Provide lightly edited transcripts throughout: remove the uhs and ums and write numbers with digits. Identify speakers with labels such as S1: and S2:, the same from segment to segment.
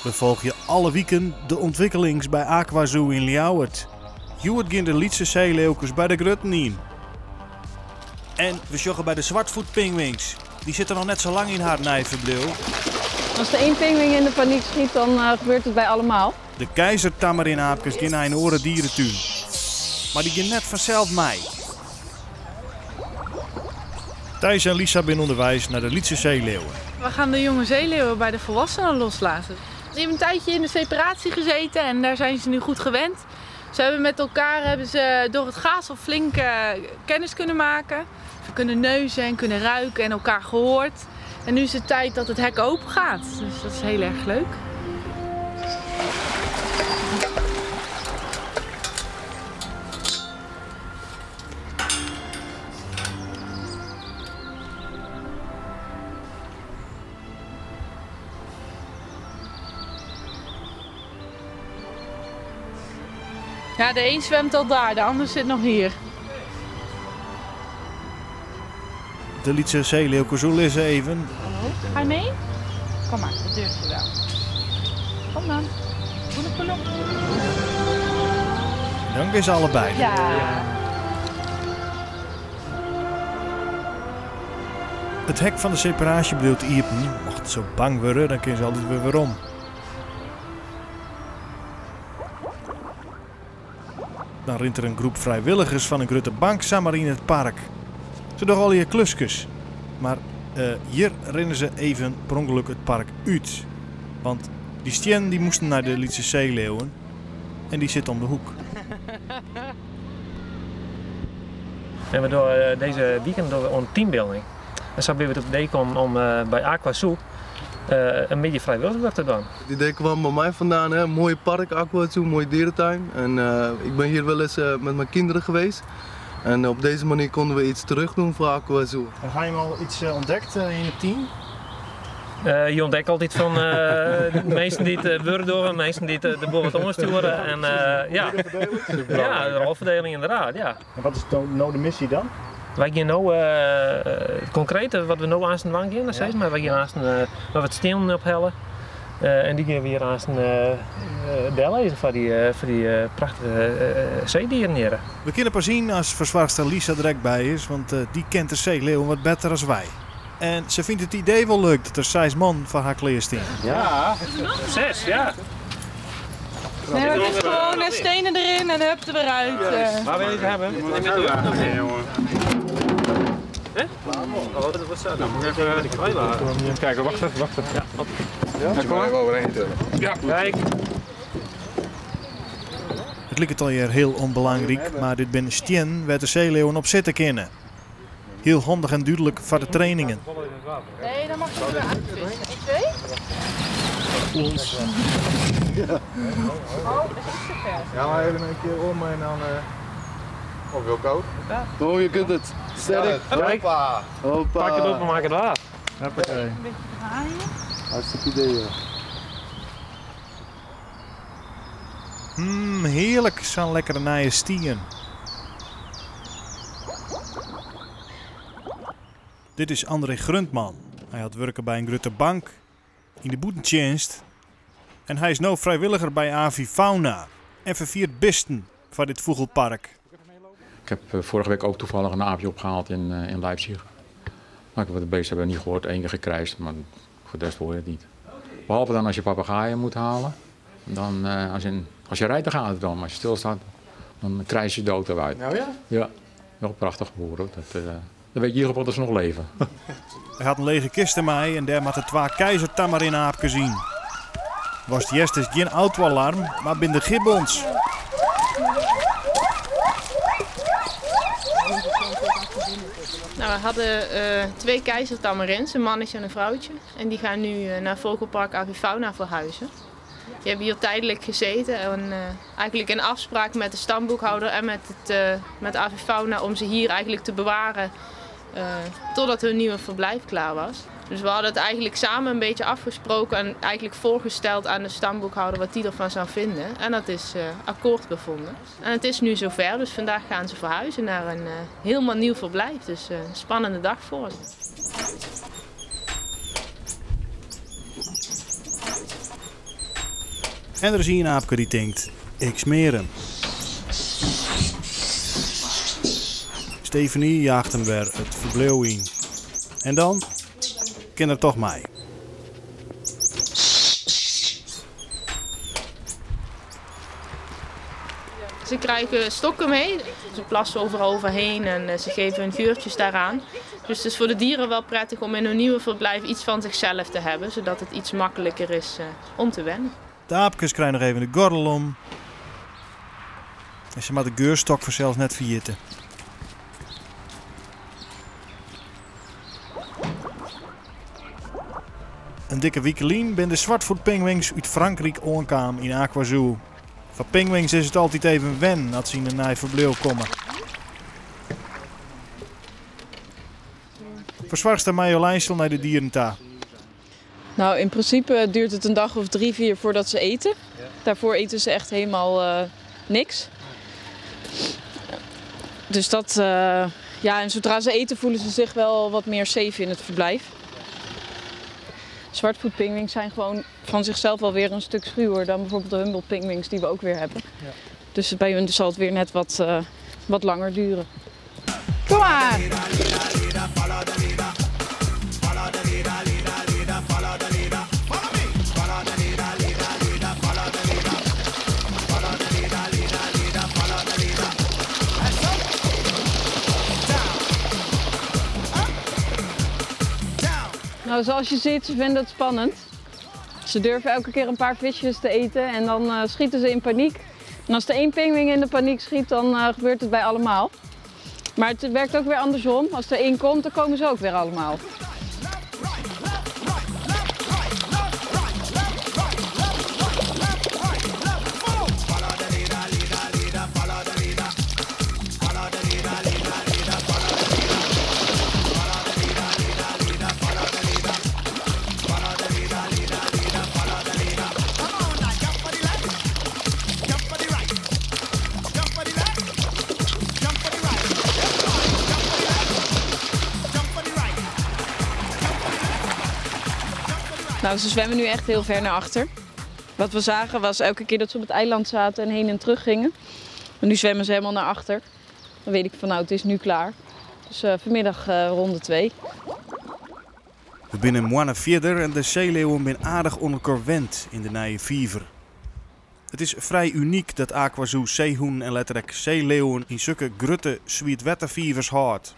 S1: We folgje alle wiken de ûntwikkelings by AquaZoo yn Ljouwert. Hjoed gean de lytse seeliuwkes by de grutten yn. En we sjogge by de swartfoetpinguïns. Dy sitte noch net sa lang yn har nij ferbliuw.
S2: As der ien pinguïn yn de panyk skyt, dan gebeurt it by allemaal.
S1: De keizertamarinaapkes gean nei in oare dieretún. Mar dy gean net fansels mei. Thijs en Lisa binne ûnderweis nei de lytse seeliuwen.
S3: We gaan de jonge zeeleeuwen bij de volwassenen loslaten. Ze hebben een tijdje in de separatie gezeten en daar zijn ze nu goed gewend. Ze hebben met elkaar hebben ze door het gaas al flink kennis kunnen maken. Ze kunnen neuzen en kunnen ruiken en elkaar gehoord. En nu is het tijd dat het hek open gaat. Dus dat is heel erg leuk. Ja, de een zwemt al daar, de ander zit nog hier.
S1: De lytse seeliuwkes oerlizze even.
S3: Hallo, ga je mee? Kom maar, dat durf je wel. Kom dan. Kom op, kom op.
S1: Dan gean se allebei.
S3: Ja.
S1: It hek fan de separaasje bliuwt iepen. Mochten se bang wurde, dan kinne se altyd wer werom. Dan rint der in groep frijwilligers fan in grutte bank samar yn it park. Se dogge allegear kluskes, mar hjir rinne se even per ûngelok it park út. Want dy stiennen dy moasten nei de lytse seeliuwen en dy sitte om de hoek.
S4: En we dogge dizze wiken dogge we oan teambuilding. En sa binne we op it idee kommen om by AquaZoo in middei frijwilligerswurk te dwaan.
S5: Het idee kwam bij mij vandaan, hè? Mooi park AquaZoo, mooie dierentuin. En ik ben hier wel eens met mijn kinderen geweest. En op deze manier konden we iets terug doen voor AquaZoo.
S1: En ha je al iets ûntdekt yn it team?
S4: Je ûntdekt altyd fan minsken dy't it wurk dogge, minsken dy't de boel wat oanstjoere. En, ja. Ja, de rolferdeling ynderdaad, ja.
S1: En wat is no de missy dan?
S4: Wy gean no, konkreet wat we no aansten dwaan gean, sis mar, wy gean aansten noch wat stiennen ophelle. En dy gean we hjir aansten dellizzen foar dy prachtige seedieren hjir.
S1: We kinne pas yn as fersoarchster Lisa der ek by is, want dy kent de seeliuwen wat better as wy. En se fynt it idee wol leuk dat der seis man foar har klear stean.
S4: Ja, zes, ja.
S3: Nee, maar het is gewoon stenen erin en hup er weer uit.
S4: Waar wil je het hebben? Hè? Oh, dat wordt zo. Nou, moet ik even de kruiwagen.
S6: Kijk, wacht even, wacht even.
S4: Ja.
S6: Ja, kom maar overheen. Ja.
S4: Kijk.
S1: It liket allegear hiel ûnbelangryk, mar dit binne stiennen wêr't de seeliuwen op sitte kinne. Hiel handich en dúdlik foar de trainingen.
S3: Nee, dan mag je er weer uitvissen. 1, 2.
S6: Ons.
S3: Oh, dat is iets te ver.
S6: Ja, maar even een keer om en dan of Wilco ook.
S5: Oh, je kunt het. Sterk.
S4: Kijk.
S6: Hoppa.
S5: Hoppa.
S4: Pak het op en maak het waar.
S6: Hoppakee.
S3: Een beetje draaien.
S5: Hartstikke idee, joh.
S1: Heerlik, sa'n lekkere nije stien. Dit is André Gruntman. Hy hat wurke by in grutte bank, yn de bûtentsjinst. En hy is no frijwilliger by Avifauna en ferfiert bisten foar dit fûgelpark.
S7: Ik heb vorige week ook toevallig een aapje opgehaald in Leipzig. Maar ik heb de beesten hebben niet gehoord, één keer gekrijsd, maar voor de rest hoor je het niet. Behalve dan als je papegaaien moet halen. Dan als je rijdt, dan gaat het wel, maar als je stilstaat, dan krijs je dood eruit.
S6: Nou ja?
S7: Ja, wel prachtig hoor. Dat dan weet je in ieder geval dat ze nog leven.
S1: Hy hat in lege kist mei en dêr moatte twa keizertamarinaapkes yn. Was het eerst is gjin autoalarm, mar binne de gibbons.
S8: We hadden 2 keizertamarins, een mannetje en een vrouwtje. En die gaan nu naar Vogelpark Avifauna verhuizen. Die hebben hier tijdelijk gezeten en eigenlijk in afspraak met de stamboekhouder en met Avifauna om ze hier eigenlijk te bewaren totdat hun nieuwe verblijf klaar was. Dus we hadden het eigenlijk samen een beetje afgesproken en eigenlijk voorgesteld aan de stamboekhouder wat die ervan zou vinden. En dat is akkoord bevonden. En het is nu zover, dus vandaag gaan ze verhuizen naar een helemaal nieuw verblijf. Dus een spannende dag voor ze.
S1: En der is ien aapke dy't tinkt, ik smear him. Stephanie jaacht him wer it ferbliuw yn. En dan kin er toch mei.
S8: Ze krijgen stokken mee. Ze plassen overal overheen en eh, ze geven hun geurtjes daaraan. Dus het is voor de dieren wel prettig om in hun nieuwe verblijf iets van zichzelf te hebben, zodat het iets makkelijker is eh, om te wennen.
S1: De aapkes krije noch even de gordel om. En se moat de geurstok fansels net ferjitte. In dikke wike lyn binne de swartfoetpinguïns út Frankryk oankaam yn AquaZoo. Foar pinguïns is it altyd even wennen as se yn in nij ferbliuw komme. Fersoarchster Marjolein sil nei de dieren ta.
S2: Nou, in principe duurt het een dag of drie, vier voordat ze eten. Daarvoor eten ze echt helemaal uh, niks. Dus dat, uh, ja, en zodra ze eten voelen ze zich wel wat meer safe in het verblijf. Zwartvoetpinguïns zijn gewoon van zichzelf alweer een stuk schuwer dan bijvoorbeeld de Humboldt-pinguïns die we ook weer hebben. Ja. Dus bij hun zal het weer net wat, uh, wat langer duren. Kom maar! Nou, zoals je ziet, ze vinden het spannend. Ze durven elke keer een paar visjes te eten en dan uh, schieten ze in paniek. En als er één pinguïn in de paniek schiet, dan uh, gebeurt het bij allemaal. Maar het werkt ook weer andersom. Als er één komt, dan komen ze ook weer allemaal. Nou, ze zwemmen nu echt heel ver naar achter. Wat we zagen was elke keer dat ze op het eiland zaten en heen en terug gingen. Maar nu zwemmen ze helemaal naar achter. Dan weet ik van nou, het is nu klaar. Dus uh, vanmiddag uh, ronde 2.
S1: We binne in moanne fierder en de seeleeuwen binne aardich oan elkoar wend yn de nije fiver. It is frij unyk dat AquaZoo seehûnen en letter ek seeleeuwen yn sokke grutte swietwetterfivers hâldt.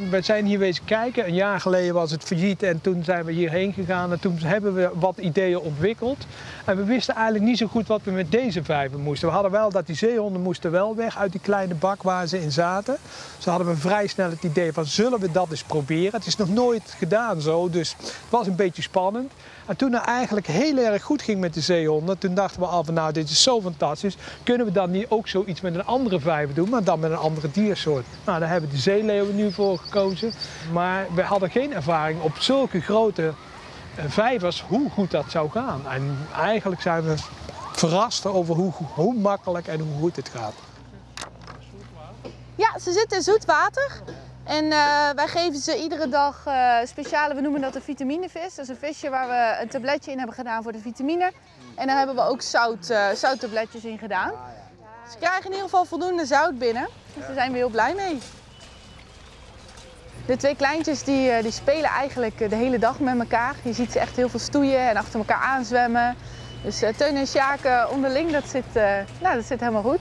S9: We zijn hier wezen kijken. Een jaar geleden was het failliet en toen zijn we hierheen gegaan. En toen hebben we wat ideeën ontwikkeld. En we wisten eigenlijk niet zo goed wat we met deze vijver moesten. We hadden wel dat die zeehonden moesten wel weg uit die kleine bak waar ze in zaten. Dus hadden we vrij snel het idee van zullen we dat eens proberen. Het is nog nooit gedaan zo, dus het was een beetje spannend. En toen het eigenlijk heel erg goed ging met de zeehonden, toen dachten we al van nou dit is zo fantastisch. Kunnen we dan niet ook zoiets met een andere vijver doen, maar dan met een andere diersoort? Nou, daar hebben we de zeeleeuwen nu voor gekozen. Maar we hadden geen ervaring op zulke grote vijvers hoe goed dat zou gaan. En eigenlijk zijn we verrast over hoe, hoe makkelijk en hoe goed het gaat.
S3: Ja, ze zitten in zoet water. En uh, wij geven ze iedere dag uh, speciale, we noemen dat een vitaminevis. Dat is een visje waar we een tabletje in hebben gedaan voor de vitamine. En daar hebben we ook zout, uh, zouttabletjes in gedaan. Ze krijgen in ieder geval voldoende zout binnen. Dus daar zijn we heel blij mee. De twee kleintjes die, die spelen eigenlijk de hele dag met elkaar. Je ziet ze echt heel veel stoeien en achter elkaar aanzwemmen. Dus Teun en Sjaak onderling, dat zit, nou, dat zit helemaal goed.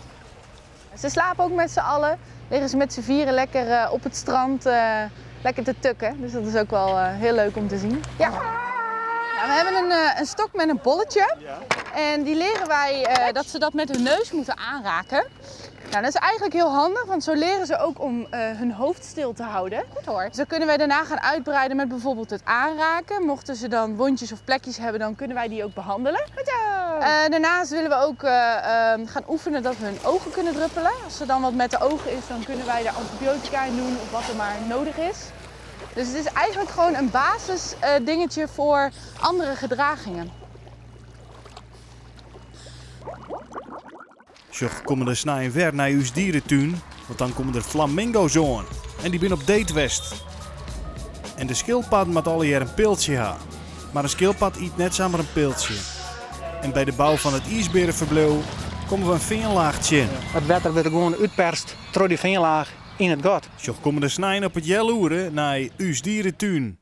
S3: Ze slapen ook met z'n allen. Liggen ze met z'n vieren lekker op het strand lekker te tukken. Dus dat is ook wel heel leuk om te zien. Ja. Nou, we hebben een, een stok met een bolletje. En die leren wij dat ze dat met hun neus moeten aanraken. Nou, dat is eigenlijk heel handig, want zo leren ze ook om hun hoofd stil te houden. Goed hoor. Zo kunnen wij daarna gaan uitbreiden met bijvoorbeeld het aanraken. Mochten ze dan wondjes of plekjes hebben, dan kunnen wij die ook behandelen. Goed zo. Daarnaast willen we ook gaan oefenen dat we hun ogen kunnen druppelen. Als er dan wat met de ogen is, dan kunnen wij daar antibiotica in doen of wat er maar nodig is. Dus het is eigenlijk gewoon een basis dingetje voor andere gedragingen.
S1: Sjoch, kommende snein wer nei ús dieretún, want dan komme der flamingo's oan. En dy binne op date west. En de skilpad moat allegear in piltsje ha. Mar in skilpad yt net samar in piltsje. En by de bou fan it iisbeareferbliuw komme we in feanlaach tsjin.
S10: It wetter wurdt gewoan útperst troch dy feanlaach yn it gat.
S1: Sjoch kommende snein op it healoere nei Us Dieretún.